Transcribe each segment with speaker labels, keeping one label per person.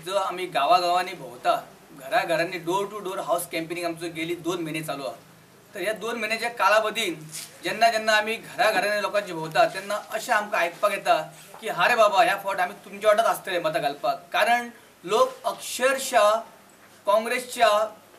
Speaker 1: जो आमी गांवागांवांनी भोंवता, घराघरांनी door to door house campaigning आमचो गेली 2 म्हयने चालू आहा. तर ह्या 2 म्हयन्याच्या कालावधीन जेन्ना जेन्ना आमी घराघरांनी लोकांचे भोंवता तेन्ना अशें आमकां आयकपाक येता की हा रे बाबा, ह्या फावट आमी तुमच्या वाटेच आसतले मतां घालपाक. कारण लोक अक्षरशः काँग्रेसच्या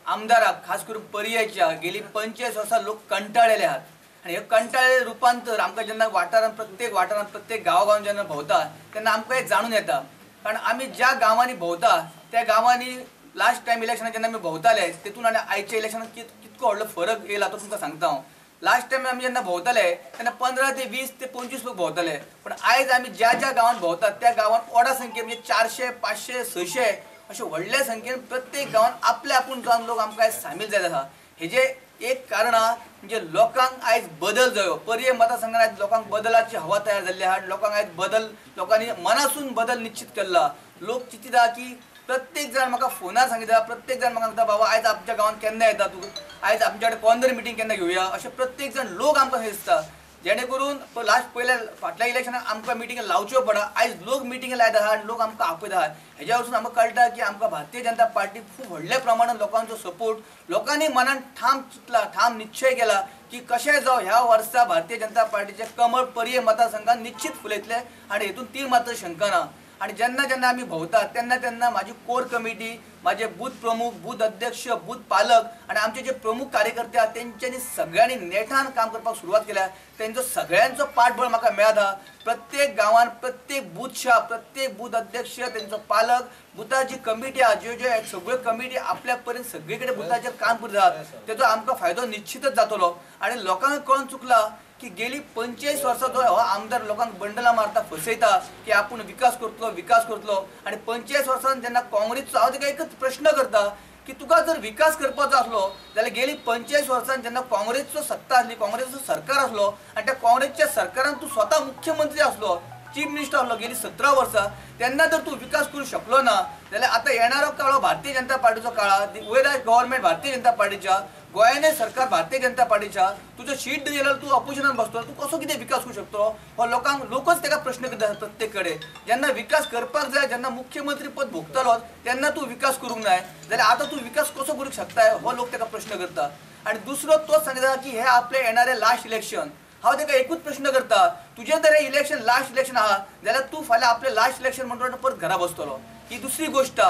Speaker 1: आमदाराक, खास करून पर्येच्या, गेली 45 वर्सां लोक कंटाळलेले आहात. आनी हे कंटाळलेले रुपांतर आमकां जेन्ना वाठारांत, प्रत्येक वाठारांत, प्रत्येक गांवागांवांत जेन्ना भोंवता तेन्ना आमकां हें जाणून येता. कारण आमी ज्या गांवांनी भोंवता त्या गांवांनी लास्ट टायम इलेक्शनाक जेन्ना आमी भोंवताले तेतून आनी आयच्या इलेक्शनाक कितको व्हडलो फरक येयला तो तुमकां सांगता हांव. लास्ट टायम आमी जेन्ना भोंवताले तेन्ना 15 ते 20 ते 25 लोक भोंवताले, पण आयज आमी ज्या ज्या गांवांत भोंवतात त्या गांवांत व्हडा संख्येन, म्हणजे 400, 500, 600 अशे व्हडल्या संख्येन प्रत्येक गांवांत आपले आपूण जावन लोक आमकां आयज सामील जायत आसा. हेजे एक कारण आहा म्हणजे लोकांक आयज बदल जायो. पर्ये मतदारसंघात आयज लोकांक बदलाची हवा तयार जाल्ली आहा. लोकांक आयज बदल, लोकांनी मनासून बदल निश्चित केल्ला. लोक चिंतिता की प्रत्येक जाण म्हाका फोनार सांगिता, प्रत्येक जाण म्हाका सांगता बाबा आयज आमच्या गांवांत केन्ना येता तूं, आयज आमच्या कडेन कॉर्नर मिटींग केन्ना घेवया, अशें प्रत्येक जाण लोक आमकां दिसता. जेणे करून लास्ट पयल्या फाटल्या इलेक्शनाक आमकां मिटींग लावच्यो पडा, आयज लोक मिटींग लायता आहा आनी लोक आमकां आपयता आहा. हेज्या वरसून आमकां कळटा की आमकां भारतीय जनता पार्टी खूब व्हडल्या प्रमाणान लोकांचो सपोर्ट, लोकांनी मनान ठाम चिंतला, ठाम निश्चय केला की कशें जावं ह्या वर्सा भारतीय जनता पार्टीचें कमळ पर्ये मतदारसंघात निश्चित फुलयतले आनी हेतून ती मात्र शंका ना. आनी जेन्ना जेन्ना आमी भोंवतात तेन्ना तेन्ना म्हाजी कोर कमिटी, म्हाजे बूथ प्रमुख, बूथ अध्यक्ष, बूथ पालक आनी आमचे जे प्रमुख कार्यकर्ते आहात तेंच्यांनी सगळ्यांनी नेटान काम करपाक सुरवात केल्या. तेंचो सगळ्यांचो पाठबळ म्हाका मेळता. प्रत्येक गांवांत प्रत्येक बूथच्या, प्रत्येक बूथ अध्यक्ष, तेंचो पालक, बुथाची कमिटी आहा, ज्यो ज्यो सगळ्यो कमिटी आपल्या पर्यंत सगळे कडेन बुथाचेर काम करतात आहात तेचो आमकां फायदो निश्चितच जातलो. आनी लोकांक कळून चुकला की गेली 45 वर्सां जो हो आमदार लोकांक बंडलां मारता, फसयता की आपूण विकास करतलो, विकास करतलो. आनी 45 वर्सां जेन्ना काँग्रेसचो, हांव तेका एकच प्रश्न करता की तुका जर विकास करपाचो आसलो जाल्यार गेली 45 वर्सां जेन्ना काँग्रेसचो सत्ता आसली, काँग्रेसचो सरकार आसलो आनी त्या काँग्रेसच्या सरकारान तूं स्वता मुख्यमंत्री आसलो, चीफ मिनिस्टर आसलो गेली 17 वर्सां, तेन्ना जर तूं विकास करूंक शकलो ना जाल्यार आतां येणारो काळ भारतीय जनता पार्टीचो काळ, वयर गव्हर्मेंट भारतीय जनता पार्टीच्या, गोंयानय सरकार भारतीय जनता पार्टीच्या, तुजो शीट दिल्यार तूं ऑपोजिशनान बसतलो, तूं कसो कितें विकास करूंक शकतलो? हो लोकांक लोकच तेका प्रश्न करता प्रत्येक कडेन. जेन्ना विकास करपाक जाय, जेन्ना मुख्यमंत्री पद भोगतलो तेन्ना तूं विकास करूंक नाय जाल्यार आतां तूं विकास कसो करूंक शकताय, हो लोक तेका प्रश्न करता. आनी दुसरो तोच सांगता की हे आपले येणारे लास्ट इलेक्शन. हांव तेका एकूच प्रश्न करता, तुजें जर हें इलेक्शन लास्ट इलेक्शन आहा जाल्यार तूं फाल्यां आपलें लास्ट इलेक्शन म्हणटो परत घरा बसतलो. ही दुसरी गोश्ट.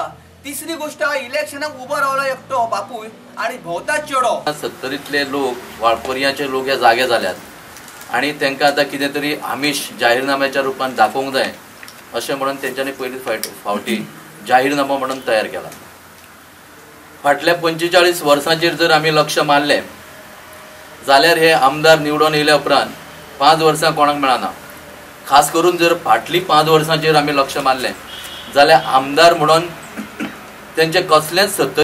Speaker 1: तिसरी गोश्ट, इलेक्शनाक उबो रावला एकटो बापूय आनी भोंवता चेडो.
Speaker 2: 70तले लोक, वाळपरयाचे लोक हे जागे जाल्यात आनी तांकां आतां कितें तरी आमिश जाहीरनाम्याच्या रुपान दाखोवंक जाय अशें म्हणून तेंच्यांनी पयली फावटी जाहीरनामो म्हणून तयार केला. फाटल्या 45 वर्सांचेर जर आमी लक्ष मारलें जाल्यार हे आमदार निवडून येयल्या उपरांत 5 वर्सां कोणाक मेळना. खास करून जर फाटली 5 वर्सांचेर आमी लक्ष मारलें जाल्यार आमदार म्हणून तेंचे कसलेंच सत्तर